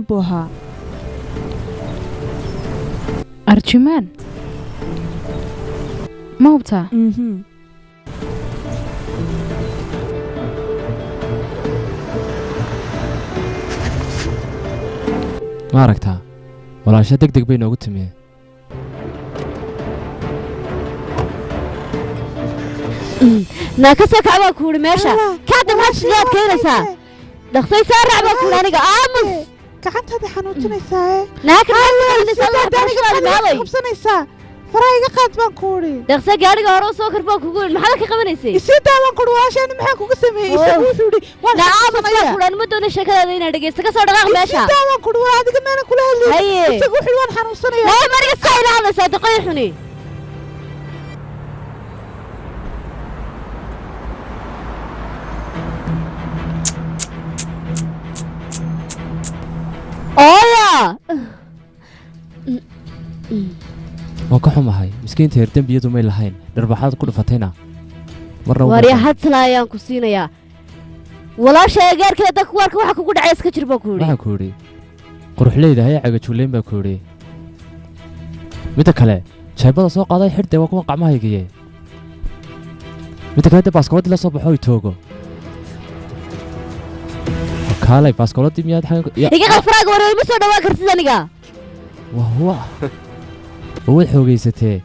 buu ahaa. Arjumaan ma hubtaa? Ma aragtaa walaasha deg deg bay noogu timi. Naa ka soo kac baan ku idhi meesha. Kaada maxaad sidaad keenaysaa? Dhaqsay soo raac baan ku idhi aniga. Aamus. Gacantaada xanuujinaysaa. Naa ka maalay. Qabsanaysaa. Faraha iga qaad baan ku idhi. Dhaqsa gaadhiga hore u soo kor baan kugu idhi. Maxaad ka qabanaysay? Isii daa baan ku idhi walaashaani maxaan kuga sameeyey? Isagu wuxuu idhi waan Naa aamus baan xanuunsanaya. ku idhi, ma doono sheekadaada inaad dhegeysto. Ka soo dhaqaaq meesha. Isii daa baan ku idhi waa adiga maanan kula hadlaynin. Haye. Isagu wuxuu idhi waan xanuunsanaya. Naa mariga saa ila hadlaysaa doqoy xuni. Ooya. Waan ka xumahay miskiinta heer dembiyadu may lahayn dharbaxaad ku dhufatayna marna uma Waarya ogola. Had tala ayaan ku siinayaa. Walaasha eegaarkeeda dadka waarka waxa kugu dhacay iska jir baan ku idhi. Waxaan ku idhi quruxleyda haya cagajuulayn baa ku idhi. Midda kale jeebada soo qaaday xidhde waa kuwan qacmahaygiye. Midda kale de baaskoladii la soo baxo oy toogo kaalay baaskoladii miyaad xaggan Iga qad faraaga wareer ma soo dhawaan kartid aniga. Wah wah waad xoogaysatee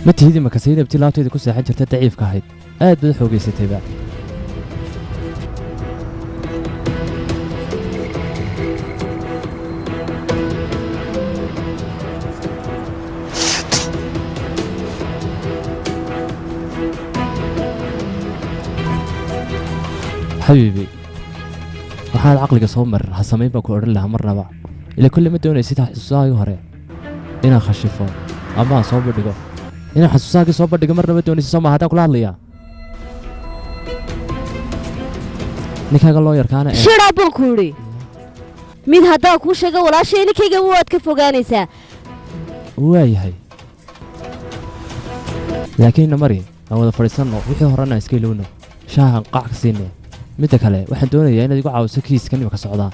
ma tihidi maka saydabtii laabtayda ku seexan jirta daciifka ahayd aad baad u xoogaysatayba. Xabiibi waxaad caqliga soo marin ha samayn baan ku odhan lahaa marnaba ila kulle ma doonaysid xasuusahaagii hore inaan khashifo ama aan soo bandhigo inaan xasuusahaagii soo bandhigo marnaba doonaysid soo maaha haddaan kula hadlayaa ninkaaga loo yarkaana ee Shut up baan ku idhi. Mid haddaan kuu sheego walaashay ninkayga waad ka fogaanaysaa. Waayahay laakiin namari aan wada fadhiisanno wixii horena aan iska ilowno shaahan qac ka siinay. Midda kale waxaan doonayaa inaad igu caawiso kiiskan imika socdaa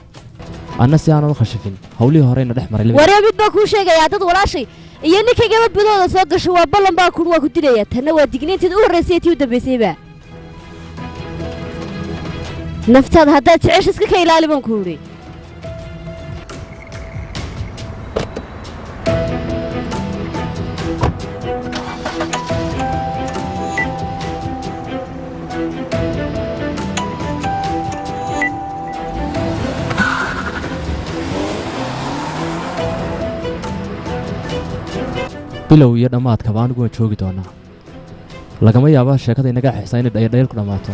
anna si aanan u khashifin howlihii horeyna dhex maray labada. Warya mid baan kuu sheegayaa dad walaashay iyo ninkaygaba budooda soo gasho waa ballan baan ku waa ku dilayaa. Tanna waa digniinteed u horreysay tii u dambaysayba. Naftaada haddaad jecesha iska ka ilaali baan ku idhi. Bilow iyo dhammaadkaba anigu waan joogi doonaa lagama yaaba sheekada inaga xixsaa inay dhayaldhayal ku dhammaato.